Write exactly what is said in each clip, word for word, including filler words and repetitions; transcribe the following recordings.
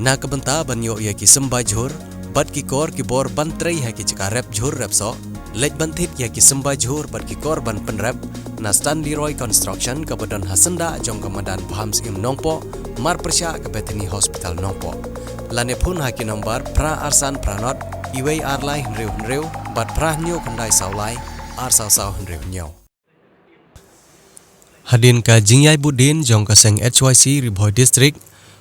Na ka bynta ban ïoh ïa ki symbai jhur bad ki kor ki bor ban trei ha ki jaka rep jhur rep soh, leit ban thied ïa ki symbai jhur bad ki kor ban pynrep na Stanley Roy Construction kaba don ha syndah jong ka madan Bham Syiem Nongpoh, mar pyrshah ka Bethany Hospital Nongpoh. Lane phone ha ki nombar phra ar san phra nod, iwei ar lai hynriew hynriew bad phra hynñiew khyndai saw lai, ar saw saw hynriew hynñiew. Hadien ka jingïaid buddien jong ka seng H Y C Ri Bhoi District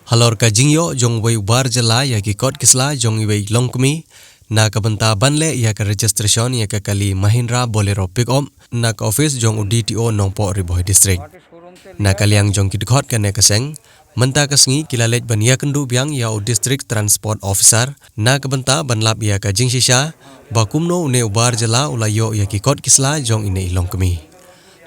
halor ka jingïoh jong uwei u bar jylla ïa ki kot ki sla jong iwei i longkmie na ka bynta ban leh ïa ka registration ïa ka kali Mahindra Bolero Pickup na ka office jong u D T O Nongpoh Ri Bhoi District. Na ka liang jong ki dkhot kane ka seng, mynta ka sngi ki la leit ban ïakynduh biang ïa u District Transport Officer na ka bynta ban lap ïa ka jingshisha ba kumno une u bar jylla u la ïoh ïa ki kot ki sla jong ine i longkmie.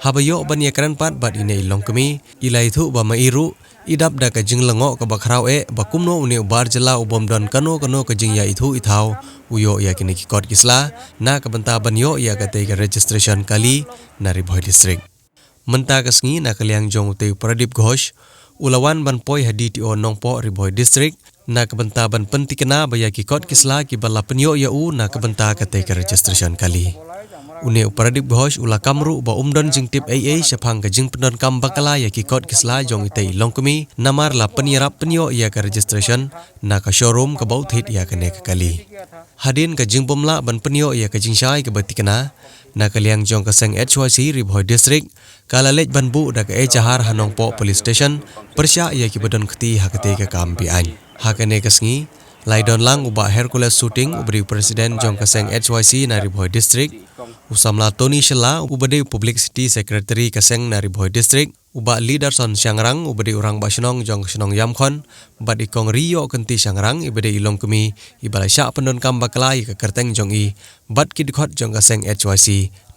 Haba ïoh ban ïakren pat bad ine i longkmie, i la ïathuh ba ma i ruh i dap da ka jinglyngngoh kaba khraw eh ba kumno une u bar jylla u bym don kano kano ka jingïaithuh ithaw u ïoh ïa kine ki kot ki sla na ka bynta ban ïoh ïa katei ka registration kali na Ri Bhoi District. Mynta ka sngi na ka liang jong utei u Pradip Ghosh u la wan ban poi ha D T O Nongpoh Ri Bhoi District na ka bynta ban pynthikna ba ïa ki kot ki sla kiba la pynïoh ïa u na ka bynta katei ka registration kali. Une u Pradip Ghosh u la kam ruh ba um don jingtip ei ei shaphang ka jingpyndonkam bakla ïa ki kot ki sla jong itei i longkmie namar la pynïarap pynïoh ïa ka registration na ka showroom kaba u thied ïa kane ka kali. Hadien ka jingbymlah ban pynïoh ïa ka jingshai kaba thikna, na ka liang jong ka seng H Y C Ri Bhoi District ka la leit ban buh da ka ejahar ha Nongpoh Police Station pyrshah ïa kiba don kti ha katei ka kam beaiñ. Ha kane ka sngi la ïadon lang u Bah Hercules Suting uba dei u President jong ka seng H Y C na Ri Bhoi District, u samla Tony Shylla uba dei u Publicity Secretary ka seng na Ri Bhoi District, u Bah Liderson Shangrang uba dei u rangbah shnong jong ka shnong Ïamkhon, bad i Kong Riïohkynti Shangrang iba dei i longkmie iba la shah pyndonkam bakla ïa ka kyrteng jong i bad ki dkhot jong ka seng H Y C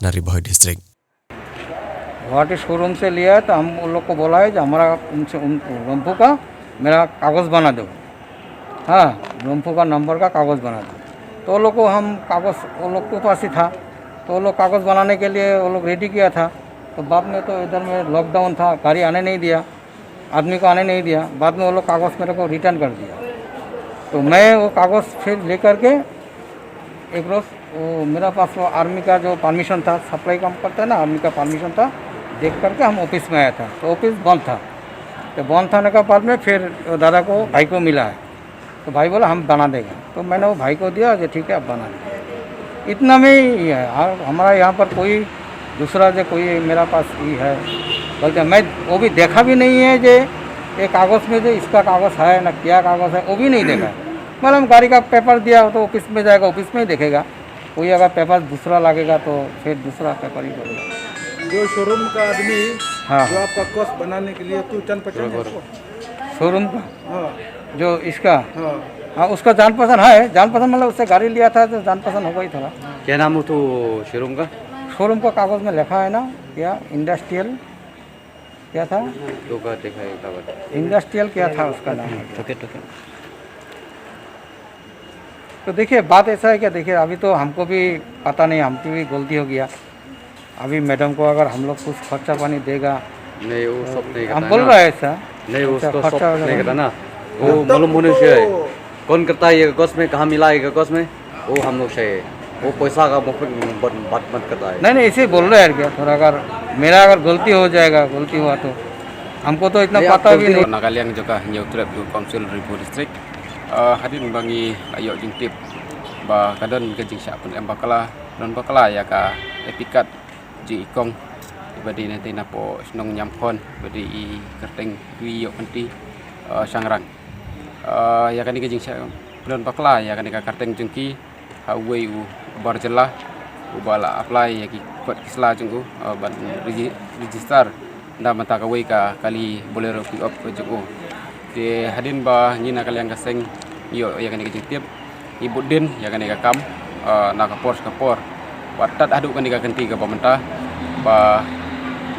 na Ri Bhoi District. Guwahati showroom से लिया है, तो हम उन लोग को बोला है कि हमारा उनसे उन लम्फू का मेरा कागज़ बना दो। हाँ, लम्फू का नंबर का कागज़ बना दो। तो वो लोग को हम कागज़ वो लोग के पास ही था, तो वो लोग कागज़ बनाने के लिए वो लोग रेडी किया था। तो बाद में तो इधर में लॉकडाउन था, गाड़ी आने नहीं दिया, आदमी को आने नहीं दिया। बाद में वो लोग कागज़ मेरे को रिटर्न कर दिया। तो मैं वो कागज़ फिर लेकर के एक रोज़ वो मेरा पास वो आर्मी का जो परमिशन था, सप्लाई काम करता है ना, आर्मी का परमिशन था, देख करके हम ऑफिस में आया था। तो ऑफिस बंद था। तो बंद थाने का बाद में फिर वो दादा को, भाई को मिला है। तो भाई बोला, "हम बना देगा।" तो मैंने वो भाई को दिया कि, "ठीक है, आप बना दीजिए।" इतना में ही है। और हमारा यहाँ पर कोई दूसरा जो कोई मेरा पास ही है, बोलते हैं, मैं वो भी देखा भी नहीं है जे ये कागज़ में जो इसका कागज़ है ना, क्या कागज़ है, वो भी नहीं देखा है। मतलब, गाड़ी का पेपर दिया हो तो ऑफिस में जाएगा, ऑफिस में ही देखेगा। कोई अगर पेपर दूसरा लगेगा तो फिर दूसरा पेपर ही बोलेगा। जो शोरूम का आदमी हाँ, जो हाँ। आपका कॉस्ट बनाने के लिए, तू जान पहचान है उसको? शोरूम का हाँ, जो इसका हाँ। हाँ, उसका जान पसंद है, जान पसंद मतलब उससे गाड़ी लिया था तो जान पसंद होगा ही थोड़ा। क्या नाम हो तो शोरूम का? शोरूम का कागज़ में लिखा है ना, क्या इंडस्ट्रियल क्या था, तो का देखा है कागज? इंडस्ट्रियल क्या था उसका नाम? तो देखिए, बात ऐसा है क्या, देखिए, अभी तो हमको भी पता नहीं, हमकी भी गलती हो गया। अभी मैडम को अगर हम लोग कुछ खर्चा पानी देगा, नहीं, वो सब नहीं हम करता बोल ना। रहा है ऐसा। नहीं, वो अच्छा, उसको खर्चा सब वगैरह नहीं करता ना। वो मालूम होने से कौन करता है ये कागज में, कहाँ मिला है ये कागज में, वो हम लोग से है। वो पैसा का मुफ्त में बात, बात मत करता है। नहीं, नहीं, ऐसे ही बोल रहे हैं यार, क्या थोड़ा, अगर मेरा अगर गलती हो जाएगा, गलती हुआ तो हमको तो इतना नहीं, आप पता भी गलती नहीं। Nagaland jaka Hynñiewtrep Youth Council Ri Bhoi District. Uh, hadien ba ngi la ïoh jingtip ba ka don ka jingshah pyndon bakla, don bakla ïa ka epic card jong i kong iba dei na tei napoh shnong Ñiamkhon, iba dei i kyrteng Riïohkynti, uh, Shangrang. Uh, ïa kane ka jingshah pyndon bakla ïa kane ka kyrteng jong ki ha uwei u bar jylla uba la apply ïa ki kot ki sla jong u, uh, ban regi-, register na bynta kawei ka kali Bolero Pickup jong u. Te hadien ba ngi na ka liang ka seng ngi ïoh ïa kane ka jingtip, ngi bud dien ïa kane ka kam, uh, na ka por sha ka por. Wat tad haduh kane ka kynti kaba mynta ba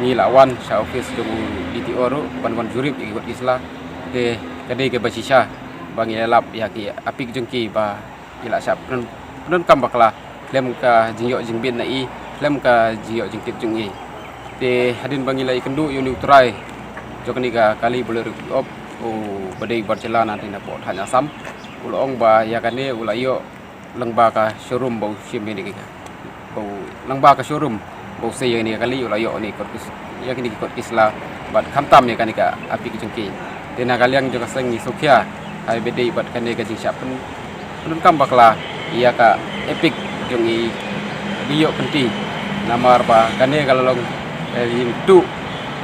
ngi la wan sha office jong u D T O ruh ban wan jurip ïa ki kot ki sla. Te ka dei kaba shisha ba ngi la lap ïa ki apik jong ki ba ki la shah pyndonkam bakla khlem ka jingïoh jingbit na i, khlem ka jingïoh jingtip jong i. Te hadien ba ngi la ïakynduh ïa une u trai jong kane ka kali Bolero Pickup, U ba dei bar jylla na dei na pdeng thaiñ Assam, u la ong ba ïa kane u la ïoh lyngba ka showroom ba u shim ïa kane ka, ba u lyngba ka showroom ba u sei ïa kane ka kali u la ïoh ne kot ki s-, ïa kine ki kot ki sla bad khamtam ïa kane ka apik jong ki. Te na ka liang jong ka seng ngi sngewkhia ha ba dei bad kane ka jingshah pyn-, pyndonkam bakla ïa ka apik jong i Biyoh Kynti, namar ba kane ka la long ka jingtuh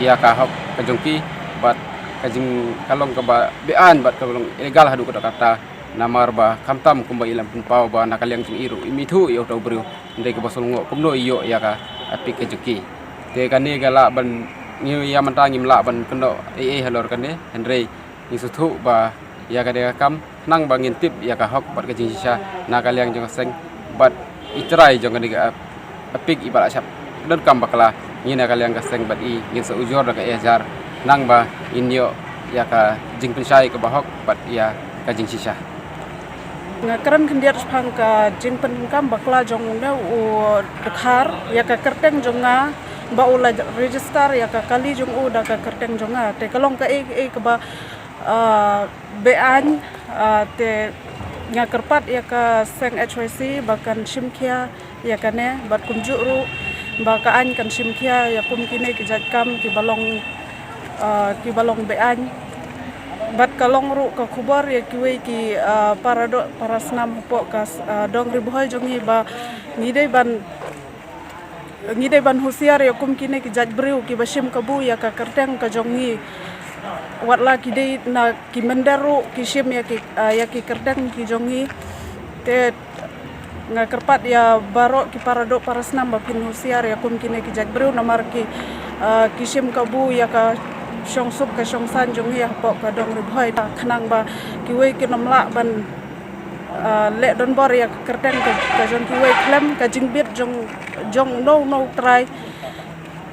ïa ka hok ka jong ki bad ka jing, ka long kaba beaiñ bad ka long illegal haduh katta katta. Namar ba khamtam kumba i la pynpaw ba na ka liang jong i ruh im ithuh ïa uta u briew, hynrei kaba sngewbha kumno i ïoh ïa ka apik ka jong ki. Te kane ka lah ban, ngi ïa mynta ngim lah ban kynnoh ei ei halor kane, hynrei ngi sngewthuh ba ïa kane ka kam khnang ba ngin tip ïa ka hok bad ka jingshisha na ka liang jong ka seng bad i trai jong kane ka ap-, apik iba la shah pyndonkam bakla. Ngi na ka liang ka seng bad i ngin sa ujor da ka ïajar khnang ba ngin ïoh ïa ka jingpynshai kaba hok bad ïa ka jingshisha. Nga kren khyndiat shaphang ka jingpyndonkam bakla jong une u dkhar ïa ka kyrteng jong nga, ba u la register ïa ka kali jong u da ka kyrteng jong nga. Te ka long kaei kaei kaba, ah, beaiñ, ah, te nga kyrpad ïa ka seng H Y C ba kan shim khia ïa kane bad kumjuh ruh ba ka aiñ kan shim khia ïa kum kine ki jait kam kiba long, ah, kiba long beaiñ. Bad ka long ruh ka khubor ïa kiwei ki, ah, para doh para snam hapoh ka s-, ah, dong Ri Bhoi jong ngi ba ngi dei ban, ngi dei ban husiar ïa kum kine ki jait briew kiba shim kabu ïa ka kyrteng ka jong ngi. Wat la ki dei na ki mynder ruh ki shim ïa ki, ah, ïa ki kyrteng ki jong ngi. Te nga kyrpad ïa baroh ki para doh para snam ba phin husiar ïa kum kine ki jait briew namar ki, ah, ki shim kabu ïa ka shongsuk ka shongsaiñ jong ngi hapoh ka dong Ri Bhoi, khnang ba kiwei kin ym lah ban, ah, leh donbor ïa ka kyrteng ka, ka jong kiwei khlem ka jingbit jong, jong uno uno u trai,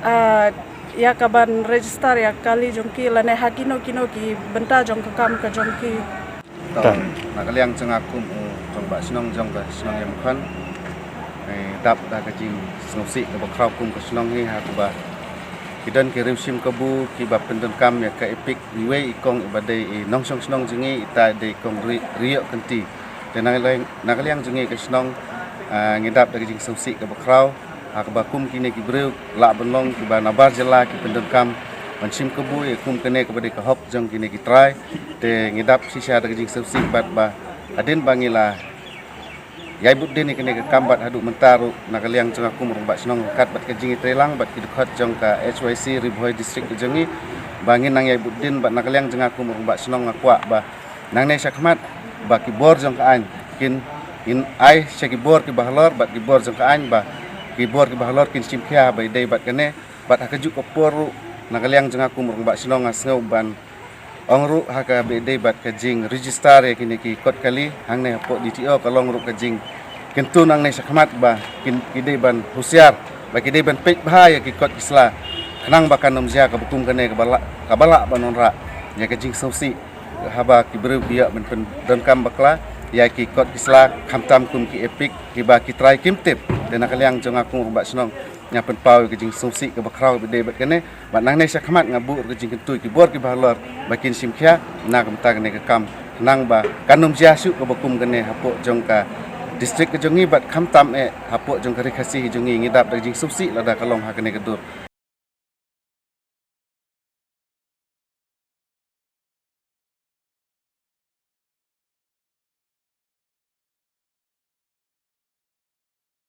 ah, ïa ka ban register ïa ka kali jong ki lane ha kino kino ki bynta jong ka kam ka jong ki. Tang. Na ka liang jong nga kum u rangbah shnong jong ka shnong Ïamkhon, ngi dap da ka jingsngewsih kaba khraw kum ka shnong hi ha kaba ki don ki riewshim kabu kiba pyndonkam ïa ka apik, iwei i kong iba dei i nongshong shnong jong ngi, ita i dei i kong Ri-, Riyoh Kynti. Te na ka liang, na ka liang jong ngi ka shnong, ah, ngi dap da ka jingsngewsih kaba khraw ha kaba kum kine ki briew lah ban long kiba nabar jylla ki pyndonkam ban shim kabu ïa kum kane kaba dei ka hok jong kine ki trai. Te ngi dap shisha da ka jingsngewsih bad ba hadien ba ngi la ïai bud dien ïa kane ka kam bad haduh mynta ruh na ka liang jong nga kum u rangbah shnong ryngkat bad ka jingïatreilang bad ki dkhot jong ka H Y C Ri Bhoi District ka jong ngi, ba ngin nang ïai bud dien bad na ka liang jong nga kum u rangbah shnong nga kwah ba nangne shakhmat ba ki bor jong ka aiñ kin, ngin ai sha ki bor kiba halor bad ki bor jong ka aiñ ba ki bor kiba halor kin shim khia ba i dei bad kane. Bad ha kajuh ka por ruh na ka liang jong nga kum u rangbah shnong nga sngew ban ong ruh ha kaba i dei bad ka jingregister ïa kine ki kot kali hangne hapoh D T O ka long ruh ka jingkyntu nangne shakhmat ba kin, ki dei ban husiar ba ki dei ban peit bha ïa ki kot ki sla khnang ba kan ym jia kaba kum kane kaba lah, kaba lah ban wanrah ïa ka jingsngewsih haba ki briew ki ïoh ban pyndonkam bakla ïa ki kot ki sla khamtam kum ki apik kiba ki trai kim tip. Te na ka liang jong nga kum u rangbah shnong nga pynpaw ïa ka jingsngewsih kaba khraw ba i dei bad kane. Bad nangne shakhmat nga buh ruh ka jingkyntu ïa ki bor kiba halor ba kin shim khia na ka bynta kane ka kam khnang ba kan ym jia shuh kaba kum kane hapoh jong ka district ka jong ngi bad khamtam eh hapoh jong ka Ri Khasi ka jong ngi. Ngi dap da ka jingsngewsih lada ka long ha kane ka dur.